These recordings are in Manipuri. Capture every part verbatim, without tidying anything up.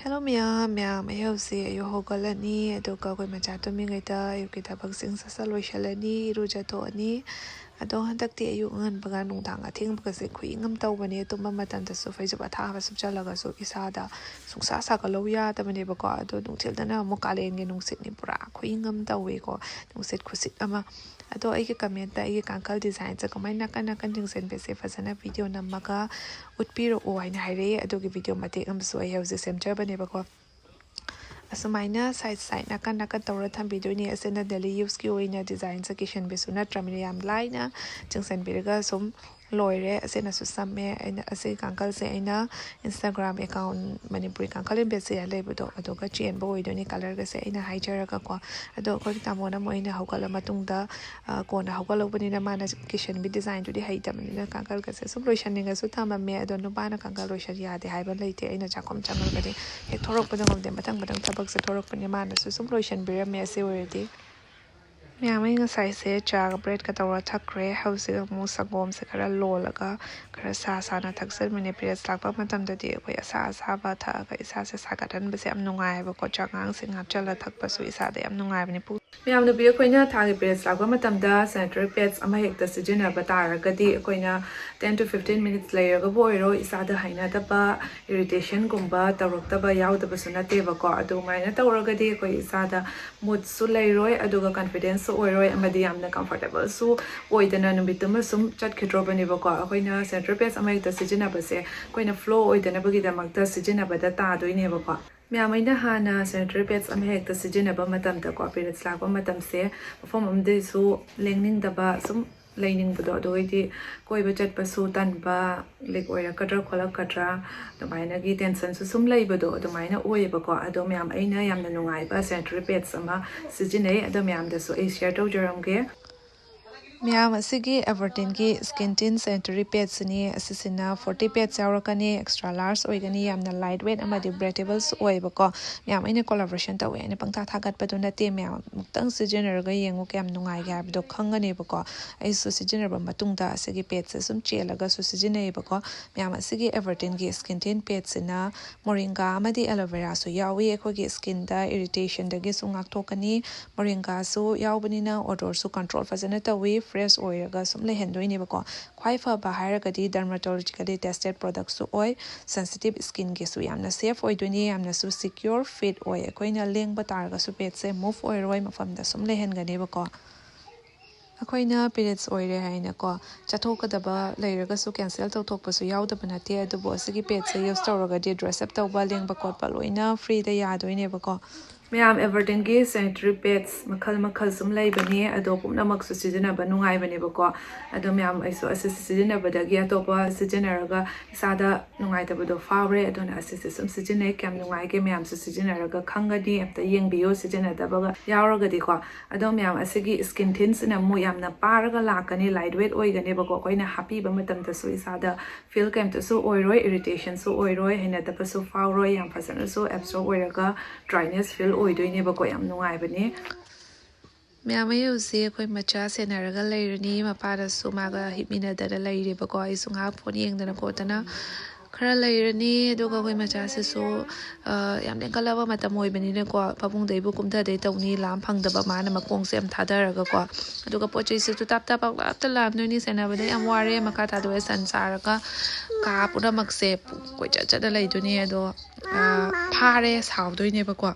ꯍꯜꯂꯣ ꯃꯌꯥꯝ, ꯃꯌꯥꯝ, ꯑꯩ ꯍꯧꯖꯤꯛ ꯑꯌꯨꯛ ꯍꯧꯒꯠꯂꯅꯤ, ꯑꯗꯨꯒ ꯑꯩꯈꯣꯏ ꯃꯆꯥ ꯇꯨꯝꯃꯤꯉꯩꯗ ꯑꯌꯨꯛꯀꯤ ꯊꯕꯛꯁꯤꯡ ꯁꯠ ꯁꯠ ꯂꯣꯏꯁꯤꯜꯂꯅꯤ, ꯏꯔꯨꯖꯊꯣꯛꯑꯅꯤ꯫ ꯑꯗꯣ ꯍꯟꯗꯛꯇꯤ ꯑꯌꯨꯛ ꯑꯉꯟꯕꯒ ꯅꯨꯡꯗꯥꯡ ꯑꯊꯦꯡꯕꯒꯁꯦ ꯈꯨꯏꯪ ꯑꯃ ꯇꯧꯕꯅꯦ꯫ ꯇꯨꯝꯕ ꯃꯇꯝꯗꯁꯨ ꯐꯩꯖꯨꯞ ꯑꯊꯥꯕ ꯁꯨꯞꯆꯜꯂꯒꯁꯨ ꯏꯁꯥꯗ ꯁꯨꯡꯁꯥ ꯁꯥꯒꯠꯂꯧ ꯌꯥꯗꯕꯅꯦꯕꯀꯣ꯫ ꯑꯗꯣ ꯅꯨꯡꯊꯤꯜꯗꯅ ꯑꯃꯨꯛ ꯀꯥꯂꯦꯟꯒꯤ ꯅꯨꯡꯁꯤꯠꯅꯤ ꯄꯨꯔꯥ ꯈꯨꯏꯪ ꯑꯃ ꯇꯧꯋꯦꯀꯣ꯫ ꯅꯨꯡꯁꯤꯠ ꯈꯨꯁꯤꯠ ꯑꯃ꯫ ꯑꯗꯣ ꯑꯩꯒꯤ ꯀꯃꯦꯟꯇ ꯑꯩꯒꯤ ꯀꯥꯡꯈꯜ ꯗꯤꯖꯥꯏꯟꯁꯦ ꯀꯃꯥꯏꯅ ꯅꯥꯀꯟ ꯅꯥꯀꯟ ꯌꯦꯡꯁꯤꯟꯕꯁꯦ ꯐꯖꯅ ꯚꯤꯗꯤꯑꯣ ꯅꯝꯃꯒ ꯎꯠꯄꯤꯔꯛꯑꯣ ꯍꯥꯏꯅ ꯍꯥꯏꯔꯛꯑꯦ꯫ ꯑꯗꯨꯒꯤ ꯚꯤꯗꯤꯑꯣ ꯃꯇꯦꯛ ꯑꯃꯁꯨ ꯑꯩ ꯍꯧꯖꯤꯛ ꯁꯦꯝꯖꯕꯅꯦꯕꯀꯣ꯫ ꯑꯁꯨꯃꯥꯏꯅ ꯁꯥꯏꯠ ꯁꯥꯏꯠ ꯅꯥꯀꯟ ꯅꯥꯀꯟ ꯇꯧꯔ ꯊꯝꯕꯤꯗꯣꯏꯅꯦ꯫ ꯑꯁꯤꯅ ꯗꯦꯂꯤ ꯌꯨꯁꯀꯤ ꯑꯣꯏꯅ ꯗꯤꯖꯥꯏꯟꯁꯦ ꯀꯤꯁꯟꯕꯤꯁꯨ ꯅꯠꯇ꯭ꯔꯕꯅꯤꯅ ꯌꯥꯝ ꯂꯥꯏꯅ ꯆꯤꯡꯁꯤꯟꯕꯤꯔꯒ ꯁꯨꯝ ꯂꯣꯏꯔꯦ꯫ ꯑꯁꯤꯅꯁꯨ ꯁꯝꯃꯦ꯫ ꯑꯩꯅ ꯑꯁꯤ ꯀꯥꯡꯈꯜꯁꯦ ꯑꯩꯅ ꯏꯟꯁꯇꯥꯒ꯭ꯔꯥꯝ ꯑꯦꯀꯥꯎꯟ ꯃꯅꯤꯄꯨꯔꯤ ꯀꯥꯡꯈꯜ ꯏꯟꯕꯦꯁꯤꯌꯥ ꯂꯩꯕꯗꯣ ꯑꯗꯨꯒ ꯆꯦꯟꯕ ꯑꯣꯏꯗꯣꯏꯅꯦ, ꯀꯂꯔꯒꯁꯦ ꯑꯩꯅ ꯍꯥꯏꯖꯔꯒꯀꯣ꯫ ꯑꯗꯣ ꯑꯩꯈꯣꯏꯒꯤ ꯇꯥꯃꯣꯅ ꯑꯃꯨꯛ ꯑꯩꯅ ꯍꯧꯒꯠꯂ ꯃꯇꯨꯡꯗ, ꯑ, ꯀꯣꯟꯅ ꯍꯧꯒꯠꯂꯛꯄꯅꯤꯅ ꯃꯥꯅ ꯀꯤꯁꯟꯕꯤ ꯗꯤꯖꯥꯏꯟꯗꯨꯗꯤ ꯍꯩꯇꯕꯅꯤꯅ ꯀꯥꯡꯈꯜꯒꯁꯦ ꯁꯨꯝ ꯂꯣꯏꯁꯟꯅꯤꯡꯉꯁꯨ ꯊꯝꯃꯝꯃꯦ꯫ ꯑꯗꯣ ꯅꯨꯄꯥꯅ ꯀꯥꯡꯈꯜ ꯂꯣꯏꯁꯟ ꯌꯥꯗꯦ ꯍꯥꯏꯕ ꯂꯩꯇꯦ꯫ ꯑꯩꯅ ꯆꯥꯛꯈꯨꯝ ꯆꯪꯉꯒꯗꯤ ꯍꯦꯛ ꯊꯣꯔꯛꯄꯗꯣ ꯉꯝꯗꯦ꯫ ꯃꯊꯪ ꯃꯊꯪ ꯊꯕꯛꯁꯦ ꯊꯣꯔꯛꯄꯅꯦ꯫ ꯃꯥꯅꯁꯨ ꯁꯨꯝ ꯂꯣꯏꯁꯟꯕꯤꯔꯝꯃꯦ ꯑꯁꯤ ꯑꯣꯏꯔꯗꯤ꯫ ꯃꯌꯥꯝ, ꯑꯩ ꯉꯁꯥꯏꯁꯦ ꯆꯥꯒ ꯕ꯭ꯔꯦꯗꯀ ꯇꯧꯔ ꯊꯛꯈ꯭ꯔꯦ꯫ ꯍꯧꯖꯤꯛ ꯑꯃꯨꯛ ꯁꯪꯒꯣꯝꯁꯦ ꯈꯔ ꯂꯣꯜꯂꯒ ꯈꯔ ꯁꯥ ꯁꯥꯅ ꯊꯛꯆꯟꯕꯅꯦ꯫ ꯄꯤꯔꯤꯌꯠꯁ ꯂꯥꯛꯄ ꯃꯇꯝꯗꯗꯤ ꯑꯩꯈꯣꯏ ꯑꯁꯥ ꯑꯁꯥꯕ ꯊꯛꯑꯒ ꯏꯁꯥꯁꯦ ꯁꯥꯒꯠꯍꯟꯕꯁꯦ ꯌꯥꯝ ꯅꯨꯡꯉꯥꯏꯌꯦꯕꯀꯣ꯫ ꯆꯉꯥꯡꯁꯤꯡ ꯍꯥꯞꯆꯜꯂ ꯊꯛꯄꯁꯨ ꯏꯁꯥꯗ ꯌꯥꯝ ꯅꯨꯡꯉꯥꯏꯕꯅꯦ꯫ ꯄꯨꯛ ꯃꯌꯥꯝ, ꯅꯨꯄꯤ ꯑꯩꯈꯣꯏꯅ ꯊꯥꯒꯤ ꯄꯤꯔꯤꯌꯠꯁ ꯂꯥꯛꯄ ꯃꯇꯝꯗ ꯁꯦꯅꯤꯇꯔꯤ ꯄꯦꯗꯁ ꯑꯃ ꯍꯦꯛꯇ ꯁꯤꯖꯤꯟꯅꯕ ꯇꯥꯔꯒꯗꯤ ꯑꯩꯈꯣꯏꯅ ten to fifteen minutes ꯂꯩꯔꯒꯕꯨ ꯑꯣꯏꯔꯣ, ꯏꯁꯥꯗ ꯍꯩꯅꯗꯕ, ꯏꯔꯤꯇꯦꯁꯟꯒꯨꯝꯕ ꯇꯧꯔꯛꯇꯕ ꯌꯥꯎꯗꯕꯁꯨ ꯅꯠꯇꯦꯕꯀꯣ꯫ ꯑꯗꯨꯃꯥꯏꯅ ꯇꯧꯔꯒꯗꯤ ꯑꯩꯈꯣꯏ ꯏꯁꯥꯗ ꯃꯨꯗꯁꯨ ꯂꯩꯔꯣꯏ, ꯑꯗꯨꯒ ꯀꯟꯐꯤꯗꯦꯟꯁꯁꯨ ꯑꯣꯏꯔꯣꯏ, ꯑꯃꯗꯤ ꯌꯥꯝꯅ ꯀꯝꯐꯣꯔꯇꯦꯕꯜꯁꯨ ꯑꯣꯏꯗꯅ ꯅꯨꯃꯤꯠꯇꯨꯃ ꯁꯨꯝ ꯆꯠꯈꯤꯗ꯭ꯔꯣꯕꯅꯦꯕꯀꯣ꯫ ꯑꯩꯈꯣꯏꯅ ꯁꯦꯅꯤꯇꯔꯤ ꯄꯦꯗꯁ ꯑꯃ ꯍꯦꯛꯇ ꯁꯤꯖꯤꯟꯅꯕꯁꯦ ꯑꯩꯈꯣꯏꯅ ꯐ꯭ꯂꯣ ꯑꯣꯏꯗꯅꯕꯒꯤꯗꯃꯛꯇ ꯁꯤꯖꯤꯟꯅꯕꯗ ꯇꯥꯗꯣꯏꯅꯦꯕꯀꯣ꯫ ꯃꯌꯥꯝ, ꯑꯩꯅ ꯍꯥꯟꯅ ꯁꯦꯅꯤꯇꯔꯤ ꯄꯦꯗꯁ ꯑꯃ ꯍꯦꯛꯇ ꯁꯤꯖꯤꯟꯅꯕ ꯃꯇꯝꯗꯀꯣ, ꯄꯤꯔꯤꯌꯠꯁ ꯂꯥꯛꯄ ꯃꯇꯝꯁꯦ ꯃꯐꯝ ꯑꯃꯗꯁꯨ ꯂꯦꯡꯅꯤꯡꯗꯕ, ꯁꯨꯝ ꯂꯩꯅꯤꯡꯕꯗꯣ, ꯑꯗꯨ ꯑꯣꯏꯗꯤ ꯀꯣꯏꯕ ꯆꯠꯄꯁꯨ ꯇꯟꯕ, ꯂꯤꯛ ꯑꯣꯏꯔꯛꯀꯗ꯭ꯔꯥ ꯈꯣꯠꯂꯛꯀꯗ꯭ꯔꯥ ꯑꯗꯨꯃꯥꯏꯅꯒꯤ ꯇꯦꯟꯁꯟꯁꯨ ꯁꯨꯝ ꯂꯩꯕꯗꯣ, ꯑꯗꯨꯃꯥꯏꯅ ꯑꯣꯏꯌꯦꯕꯀꯣ꯫ ꯑꯗꯣ ꯃꯌꯥꯝ, ꯑꯩꯅ ꯌꯥꯝꯅ ꯅꯨꯡꯉꯥꯏꯕ ꯁꯦꯅꯤꯇꯔꯤ ꯄꯦꯗꯁ ꯑꯃ ꯁꯤꯖꯤꯟꯅꯩ, ꯑꯗꯣ ꯃꯌꯥꯝꯗꯁꯨ ꯑꯩ ꯁꯤꯌꯔ ꯇꯧꯖꯔꯝꯒꯦ꯫ ꯃꯌꯥꯝ, ꯑꯁꯤꯒꯤ ꯑꯦꯚꯔꯇꯤꯟꯒꯤ ꯁ꯭ꯀꯤꯟ ꯇꯤꯟ ꯁꯦꯅꯤꯇꯔꯤ ꯄꯦꯗꯁꯤꯅꯤ꯫ ꯑꯁꯤꯁꯤꯅ ꯐꯣꯔꯇꯤ ꯄꯦꯗꯁ ꯌꯥꯎꯔꯛꯀꯅꯤ, ꯑꯦꯛꯁꯇ꯭ꯔꯥ ꯂꯥꯔꯖ ꯑꯣꯏꯒꯅꯤ, ꯌꯥꯝꯅ ꯂꯥꯏꯠ ꯋꯦꯠ ꯑꯃꯗꯤ ꯕ꯭ꯔꯦꯊꯦꯕꯜꯁꯨ ꯑꯣꯏꯌꯦꯕꯀꯣ꯫ ꯃꯌꯥꯝ, ꯑꯩꯅ ꯀꯣꯂꯥꯕꯣꯔꯦꯁꯟ ꯇꯧꯋꯦ ꯍꯥꯏꯅ ꯄꯪꯊꯥ ꯊꯥꯒꯠꯄꯗꯨ ꯅꯠꯇꯦ꯫ ꯃꯌꯥꯝ ꯑꯃꯨꯛꯇꯪ ꯁꯤꯖꯤꯟꯅꯔꯒ ꯌꯦꯡꯉꯨ, ꯀꯌꯥꯝ ꯅꯨꯡꯉꯥꯏꯒꯦ ꯍꯥꯏꯕꯗꯣ ꯈꯪꯒꯅꯦꯕꯀꯣ꯫ ꯑꯩꯁꯨ ꯁꯤꯖꯤꯟꯅꯔꯕ ꯃꯇꯨꯡꯗ ꯑꯁꯤꯒꯤ ꯄꯦꯗꯁꯦ ꯁꯨꯝ ꯆꯦꯜꯂꯒꯁꯨ ꯁꯤꯖꯤꯟꯅꯩꯌꯦꯕꯀꯣ꯫ ꯃꯌꯥꯝ, ꯑꯁꯤꯒꯤ ꯑꯦꯚꯔꯇꯤꯟꯒꯤ ꯁ꯭ꯀꯤꯟ ꯇꯤꯟ ꯄꯦꯗꯁꯤꯅ ꯃꯣꯔꯤꯡꯒꯥ ꯑꯃꯗꯤ ꯑꯦꯂꯣꯚꯦꯔꯥꯁꯨ ꯌꯥꯎꯏ꯫ ꯑꯩꯈꯣꯏꯒꯤ ꯁ꯭ꯀꯤꯟꯗ ꯏꯔꯤꯇꯦꯁꯟꯗꯒꯤꯁꯨ ꯉꯥꯛꯊꯣꯛꯀꯅꯤ꯫ ꯃꯣꯔꯤꯡꯒꯥꯁꯨ ꯌꯥꯎꯕꯅꯤꯅ ꯑꯣꯗꯣꯔꯁꯨ ꯀꯟꯇ꯭ꯔꯣꯜ ꯐꯖꯅ ꯇꯧꯏ, ꯐ꯭ꯔꯦꯁ ꯑꯣꯏꯔꯒ ꯁꯨꯝ ꯂꯩꯍꯟꯗꯣꯏꯅꯦꯕꯀꯣ꯫ ꯈ꯭ꯋꯥꯏ ꯐꯕ ꯍꯥꯏꯔꯒꯗꯤ ꯗꯔꯃꯥꯇꯣꯂꯣꯖꯤꯀꯦꯂꯤ ꯇꯦꯁꯇꯦꯠ ꯄ꯭ꯔꯣꯗꯛꯁꯨ ꯑꯣꯏ, ꯁꯦꯟꯁꯤꯇꯤꯞ ꯁ꯭ꯀꯤꯟꯒꯤꯁꯨ ꯌꯥꯝꯅ ꯁꯦꯐ ꯑꯣꯏꯗꯣꯏꯅꯤ, ꯌꯥꯝꯅꯁꯨ ꯁꯤꯀ꯭ꯌꯣꯔ ꯐꯤꯠ ꯑꯣꯏ꯫ ꯑꯩꯈꯣꯏꯅ ꯂꯦꯡꯕ ꯇꯥꯔꯒꯁꯨ ꯄꯦꯗꯁꯦ ꯃꯨꯚ ꯑꯣꯏꯔꯣꯏ, ꯃꯐꯝꯗ ꯁꯨꯝ ꯂꯩꯍꯟꯒꯅꯦꯕꯀꯣ꯫ ꯑꯩꯈꯣꯏꯅ ꯄꯤꯔꯤꯌꯗꯁ ꯑꯣꯏꯔꯦ ꯍꯥꯏꯅꯀꯣ ꯆꯠꯊꯣꯛꯀꯗꯕ ꯂꯩꯔꯒꯁꯨ ꯀꯦꯟꯁꯦꯜ ꯇꯧꯊꯣꯛꯄꯁꯨ ꯌꯥꯎꯗꯕ ꯅꯠꯇꯦ, ꯑꯗꯨꯕꯨ ꯑꯁꯤꯒꯤ ꯄꯦꯗꯁꯦ ꯌꯨꯁ ꯇꯧꯔꯒꯗꯤ ꯗ꯭ꯔꯦꯁ ꯑꯞ ꯇꯧꯕ, ꯂꯦꯡꯕ ꯈꯣꯠꯄ ꯂꯣꯏꯅ ꯐ꯭ꯔꯤꯗ ꯌꯥꯗꯣꯏꯅꯦꯕꯀꯣ꯫ ꯃꯌꯥꯝ, ꯑꯦꯚꯔꯇꯤꯟꯒꯤ ꯁꯦꯅꯤꯇꯔꯤ ꯄꯦꯗꯁ ꯃꯈꯜ ꯃꯈꯜ ꯁꯨꯝ ꯂꯩꯕꯅꯤ, ꯑꯗꯣ ꯄꯨꯝꯅꯃꯛꯁꯨ ꯁꯤꯖꯤꯟꯅꯕ ꯅꯨꯡꯉꯥꯏꯕꯅꯦꯕꯀꯣ꯫ ꯑꯗꯣ ꯃꯌꯥꯝ, ꯑꯩꯁꯨ ꯑꯁꯤ ꯁꯤꯖꯤꯟꯅꯕꯗꯒꯤ ꯑꯇꯣꯞꯄ ꯁꯤꯖꯤꯟꯅꯔꯒ ꯏꯁꯥꯗ ꯅꯨꯡꯉꯥꯏꯇꯕꯗꯣ ꯐꯥꯎꯔꯦ, ꯑꯗꯨꯅ ꯑꯁꯤꯁꯦ ꯁꯨꯝ ꯁꯤꯖꯤꯟꯅꯩ꯫ ꯀꯌꯥꯝ ꯅꯨꯡꯉꯥꯏꯒꯦ ꯃꯌꯥꯝꯁꯨ ꯁꯤꯖꯤꯟꯅꯔꯒ ꯈꯪꯒꯅꯤ, ꯑꯝꯇ ꯌꯦꯡꯕꯤꯌꯨ ꯁꯤꯖꯤꯟꯅꯗꯕꯒ ꯌꯥꯎꯔꯒꯗꯤꯀꯣ꯫ ꯑꯗꯣ ꯃꯌꯥꯝ, ꯑꯁꯤꯒꯤ ꯁ꯭ꯀꯤꯟ ꯇꯤꯟꯁꯤꯅ ꯑꯃꯨꯛ ꯌꯥꯝꯅ ꯄꯥꯔꯒ ꯂꯥꯛꯀꯅꯤ, ꯂꯥꯏꯠ ꯋꯦꯠ ꯑꯣꯏꯒꯅꯦꯕꯀꯣ꯫ ꯑꯩꯈꯣꯏꯅ ꯍꯥꯞꯄꯤꯕ ꯃꯇꯝꯗꯁꯨ ꯏꯁꯥꯗ ꯐꯤꯜ ꯀꯩꯝꯇꯁꯨ ꯑꯣꯏꯔꯣꯏ, ꯏꯔꯤꯇꯦꯁꯟꯁꯨ ꯑꯣꯏꯔꯣꯏ, ꯍꯩꯅꯗꯕꯁꯨ ꯐꯥꯎꯔꯣꯏ, ꯌꯥꯝ ꯐꯖꯅꯁꯨ ꯑꯦꯕꯖꯣꯔꯕ ꯑꯣꯏꯔꯒ ꯗ꯭ꯔꯥꯏꯅꯦꯁ ꯐꯤꯜ ꯑꯣꯏꯗꯣꯏꯅꯦꯕꯀꯣ꯫ ꯌꯥꯝ ꯅꯨꯡꯉꯥꯏꯕꯅꯦ꯫ ꯃꯌꯥꯝ, ꯑꯩ ꯍꯧꯖꯤꯛ ꯑꯩꯈꯣꯏ ꯃꯆꯥ ꯁꯦꯟꯅꯔꯒ ꯂꯩꯔꯅꯤ, ꯃꯄꯥꯗꯁꯨ ꯃꯥꯒ ꯍꯤꯞꯃꯤꯟꯅꯗꯅ ꯂꯩꯔꯦꯕꯀꯣ꯫ ꯑꯩꯁꯨ ꯉꯥꯏꯍꯥꯛ ꯐꯣꯟ ꯌꯦꯡꯗꯅ ꯈꯣꯠꯇꯅ ꯈꯔ ꯂꯩꯔꯅꯤ, ꯑꯗꯨꯒ ꯑꯩꯈꯣꯏ ꯃꯆꯥꯁꯤꯁꯨ, ꯑ, ꯌꯥꯝ ꯂꯦꯡꯒꯠꯂꯕ ꯃꯇꯝ ꯑꯣꯏꯕꯅꯤꯅꯀꯣ, ꯐꯃꯨꯡꯗꯩꯕꯨ ꯀꯨꯝꯊꯗꯩ ꯇꯧꯅꯤ, ꯂꯥꯝ ꯐꯪꯗꯕ ꯃꯥꯅ ꯃꯈꯣꯡꯁꯦ ꯌꯥꯝ ꯊꯥꯗꯔꯒꯀꯣ꯫ ꯑꯗꯨꯒ ꯄꯣꯠ ꯆꯩꯁꯤꯁꯨ ꯇꯞ ꯇꯞ ꯄꯪꯂꯥꯞꯇ ꯂꯥꯝꯗꯣꯏꯅꯤ, ꯁꯦꯟꯅꯕꯗ ꯌꯥꯝ ꯋꯥꯔꯦ꯫ ꯃꯈꯥ ꯊꯥꯗꯣꯛꯑꯦ, ꯁꯟ ꯆꯥꯔꯒ ꯀꯥ ꯄꯨꯝꯅꯃꯛꯁꯦ ꯀꯣꯏꯆꯠ ꯆꯠꯂ ꯂꯩꯗꯣꯏꯅꯤ꯫ ꯑꯗꯣ, ꯑ, ꯐꯥꯔꯦ ꯁꯥꯎꯗꯣꯏꯅꯦꯕꯀꯣ꯫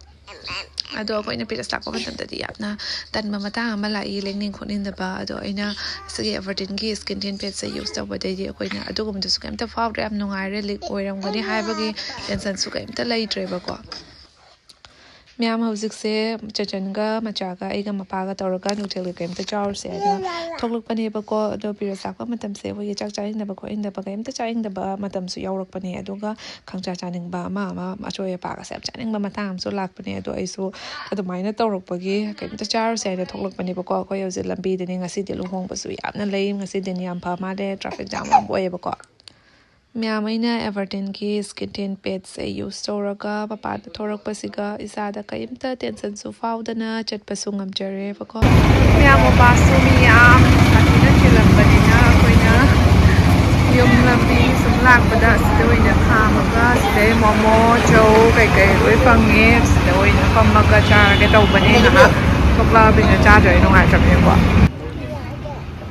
ꯑꯗꯣ ꯑꯩꯈꯣꯏꯅ ꯄꯤꯔꯤꯌꯗꯁ ꯂꯥꯛꯄ ꯃꯇꯝꯗꯗꯤ ꯌꯥꯝꯅ ꯇꯟꯕ ꯃꯇꯥꯡ ꯑꯃ ꯂꯥꯛꯏ, ꯂꯦꯡꯅꯤꯡ ꯈꯣꯠꯅꯤꯡꯗꯕ꯫ ꯑꯗꯣ ꯑꯩꯅ ꯑꯁꯤꯒꯤ ꯑꯦꯚꯔꯇꯤꯟꯒꯤ ꯁ꯭ꯀꯤꯟ ꯇꯤꯟ ꯄꯦꯗꯁꯦ ꯌꯨꯁ ꯇꯧꯕꯗꯩꯗꯤ ꯑꯩꯈꯣꯏꯅ ꯑꯗꯨꯒꯨꯝꯕꯗꯁꯨ ꯀꯩꯝꯇ ꯐꯥꯎꯗ꯭ꯔꯦ, ꯌꯥꯝ ꯅꯨꯡꯉꯥꯏꯔꯦ, ꯂꯤꯛ ꯑꯣꯏꯔꯝꯒꯅꯤ ꯍꯥꯏꯕꯒꯤ ꯇꯦꯟꯁꯟꯁꯨ ꯀꯩꯝꯇ ꯂꯩꯇ꯭ꯔꯦꯕꯀꯣ꯫ ꯃꯌꯥꯝ, ꯍꯧꯖꯤꯛꯁꯦ ꯆꯆꯟꯒ ꯃꯆꯥꯒ ꯑꯩꯒ ꯃꯄꯥꯒ ꯇꯧꯔꯒ ꯅꯨꯡꯊꯤꯜꯒꯤ ꯀꯩꯝꯇ ꯆꯥꯔꯨꯁꯦ ꯍꯥꯏꯅ ꯊꯣꯛꯂꯛꯄꯅꯦꯕꯀꯣ꯫ ꯑꯗꯣ ꯄꯤꯔꯤꯌꯠ ꯂꯥꯛꯄ ꯃꯇꯝꯁꯦ ꯑꯩꯈꯣꯏꯒꯤ ꯆꯥꯛ ꯆꯥꯅꯤꯡꯗꯕ ꯈꯣꯠꯅꯤꯡꯗꯕ ꯀꯩꯝꯇ ꯆꯥꯅꯤꯡꯗꯕ ꯃꯇꯝꯁꯨ ꯌꯥꯎꯔꯛꯄꯅꯦ꯫ ꯑꯗꯨꯒ ꯈꯪꯆꯥ ꯆꯥꯅꯤꯡꯕ ꯑꯃ ꯑꯃ ꯑꯆꯣꯏ ꯑꯄꯥꯒꯁꯦ ꯌꯥꯝ ꯆꯥꯅꯤꯡꯕ ꯃꯇꯥꯡ ꯑꯃꯁꯨ ꯂꯥꯛꯄꯅꯦ꯫ ꯑꯗꯣ ꯑꯩꯁꯨ ꯑꯗꯨꯃꯥꯏꯅ ꯇꯧꯔꯛꯄꯒꯤ ꯀꯩꯝꯇ ꯆꯥꯔꯨꯁꯦ ꯍꯥꯏꯅ ꯊꯣꯛꯂꯛꯄꯅꯦꯕꯀꯣ꯫ ꯑꯩꯈꯣꯏ ꯍꯧꯖꯤꯛ ꯂꯝꯕꯤꯗꯅꯤ꯫ ꯉꯁꯤꯗꯤ ꯂꯨꯍꯣꯡꯕꯁꯨ ꯌꯥꯝꯅ ꯂꯩ꯫ ꯉꯁꯤꯗꯤꯅꯤ ꯌꯥꯝ ꯐ ꯃꯥꯜꯂꯦ, ꯇ꯭ꯔꯥꯐꯤꯛ ꯖꯥꯝ ꯌꯥꯝ ꯑꯣꯏꯌꯦꯕꯀꯣ꯫ ꯃꯌꯥꯝ, ꯑꯩꯅ ꯑꯦꯚꯔꯇꯤꯟꯒꯤ ꯁ꯭ꯀꯤꯟ ꯇꯤꯟ ꯄꯦꯠꯁꯦ ꯌꯨꯁ ꯇꯧꯔꯒ ꯃꯄꯥꯟꯗ ꯊꯣꯔꯛꯄꯁꯤꯒ ꯏꯁꯥꯗ ꯀꯔꯤꯝꯇ ꯇꯦꯟꯁꯟꯁꯨ ꯐꯥꯎꯗꯅ ꯆꯠꯄꯁꯨ ꯉꯝꯖꯔꯦꯕꯀꯣ꯫ ꯃꯌꯥꯝ, ꯃꯄꯥꯁꯨ ꯃꯤ ꯌꯥꯝ ꯁꯥꯊꯤꯅ ꯆꯤꯜꯂꯝꯕꯅꯤꯅ ꯑꯩꯈꯣꯏꯅ ꯌꯨꯝ ꯂꯝꯕꯤ ꯁꯨꯝ ꯂꯥꯛꯄꯗ ꯑꯁꯤꯗ ꯑꯣꯏꯅ ꯈꯥꯝꯃꯒ ꯁꯤꯗꯩ ꯃꯣꯃꯣ, ꯆꯧ ꯀꯩꯀꯩ ꯂꯣꯏ ꯐꯪꯉꯦ꯫ ꯁꯤꯗ ꯑꯣꯏꯅ ꯐꯝꯃꯒ ꯆꯥꯔꯒꯦ ꯇꯧꯕꯅꯦ꯫ ꯉꯥꯏꯍꯥꯛ ꯊꯣꯛꯂꯛꯑꯕꯅꯤꯅ ꯆꯥꯗ꯭ꯔꯗꯤ ꯅꯨꯡꯉꯥꯏꯇꯕꯅꯤꯅꯀꯣ꯫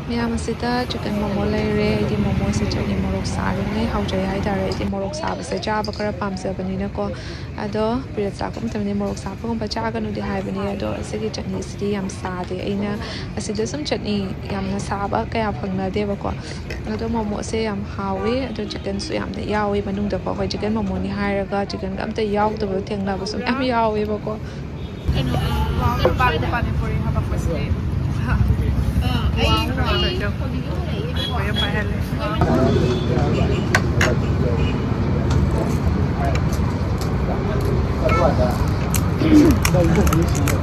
ꯃꯌꯥꯝ, ꯑꯁꯤꯗ ꯆꯤꯀꯟ ꯃꯣꯃꯣ ꯂꯩꯔꯦ꯫ ꯑꯩꯗꯤ ꯃꯣꯃꯣꯁꯦ ꯆꯠꯅꯤ ꯃꯣꯔꯣꯛ ꯁꯥꯔꯤꯉꯩ ꯍꯥꯎꯖꯩ ꯍꯥꯏꯇꯥꯔꯦ꯫ ꯑꯩꯗꯤ ꯃꯣꯔꯣꯛ ꯁꯥꯕꯁꯦ ꯆꯥꯕ ꯈꯔ ꯄꯥꯝꯖꯕꯅꯤꯅꯀꯣ꯫ ꯑꯗꯣ ꯄꯤꯔꯤꯌꯠ ꯂꯥꯛꯄ ꯃꯇꯝꯗ ꯃꯣꯔꯣꯛ ꯁꯥꯕꯒꯨꯝꯕ ꯆꯥꯒꯅꯨꯗꯤ ꯍꯥꯏꯕꯅꯦ꯫ ꯑꯗꯣ ꯑꯁꯤꯒꯤ ꯆꯠꯅꯤꯁꯤꯗꯤ ꯌꯥꯝ ꯁꯥꯗꯦ꯫ ꯑꯩꯅ ꯑꯁꯤꯗ ꯁꯨꯝ ꯆꯠꯅꯤ ꯌꯥꯝꯅ ꯁꯥꯕ ꯀꯌꯥ ꯐꯪꯅꯗꯦꯕꯀꯣ꯫ ꯑꯗꯣ ꯃꯣꯃꯣꯁꯦ ꯌꯥꯝ ꯍꯥꯎꯋꯤ꯫ ꯑꯗꯣ ꯆꯤꯀꯟꯁꯨ ꯌꯥꯝꯅ ꯌꯥꯎꯋꯤ ꯃꯅꯨꯡꯗꯀꯣ꯫ ꯑꯩꯈꯣꯏ ꯆꯤꯀꯟ ꯃꯣꯃꯣꯅꯤ ꯍꯥꯏꯔꯒ ꯆꯤꯀꯟꯒ ꯑꯝꯇ ꯌꯥꯎꯗꯕ ꯊꯦꯡꯅꯕꯁꯨ ꯃꯌꯥꯝ ꯌꯥꯎꯋꯦꯕꯀꯣ꯫ ꯀꯩꯅꯣ, ꯄꯥꯅꯤꯄꯨꯔꯤ ꯍꯥꯄꯛꯄꯁꯤꯗꯤ꯫ ꯑꯩ ꯀꯩꯅꯣ ꯇꯧꯔꯤꯁꯦ꯫ ꯍꯣꯏ, ꯌꯥꯝ ꯄꯥꯏꯍꯜꯂꯦ꯫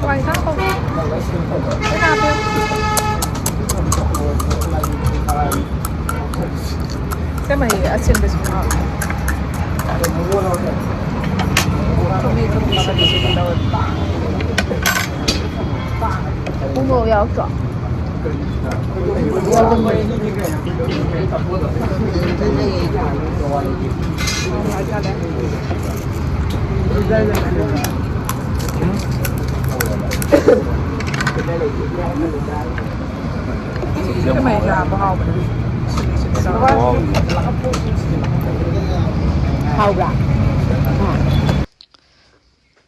ꯍꯋꯥꯏ ꯏꯟꯁꯥꯡ ꯊꯣꯡꯕ꯫ ꯀꯅꯥ ꯊꯣꯡ-, ꯁꯦ ꯃꯍꯤ ꯑꯁꯤꯟꯕꯁꯨ ꯍꯥꯎꯋꯤ꯫ ꯊꯨꯝꯃꯤ ꯊꯨꯝꯃꯤ ꯁꯤꯟꯕꯁꯨ ꯇꯧꯋꯦ꯫ ꯎ ꯃꯣꯔꯣꯛ ꯌꯥꯎꯔꯛꯇ꯭ꯔꯣ? ꯍꯥꯎꯕ꯭ꯔꯥ?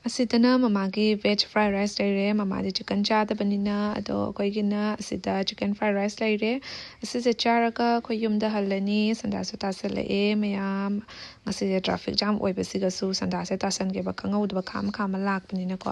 ꯑꯁꯤꯗꯅ ꯃꯃꯥꯒꯤ veg fried rice ꯂꯩꯔꯦ꯫ ꯃꯃꯥꯗꯤ chicken ꯆꯥꯗꯕꯅꯤꯅ꯫ ꯑꯗꯣ ꯑꯩꯈꯣꯏꯒꯤꯅ ꯑꯁꯤꯗ chicken fried rice ꯂꯩꯔꯦ꯫ ꯑꯁꯤꯁꯦ ꯆꯥꯔꯒ ꯑꯩꯈꯣꯏ ꯌꯨꯝꯗ ꯍꯜꯂꯅꯤ꯫ ꯁꯟꯗꯥꯁꯨ ꯇꯥꯁꯜꯂꯛꯑꯦ ꯃꯌꯥꯝ꯫ ꯉꯁꯤꯁꯦ traffic jam ꯑꯣꯏꯕꯁꯤꯒꯁꯨ ꯁꯟꯗꯥꯁꯦ ꯇꯥꯁꯟꯒꯦꯕ ꯈꯪꯍꯧꯗꯕ, ꯈꯥꯝ ꯈꯥꯝꯃ ꯂꯥꯛꯄꯅꯤꯅꯀꯣ꯫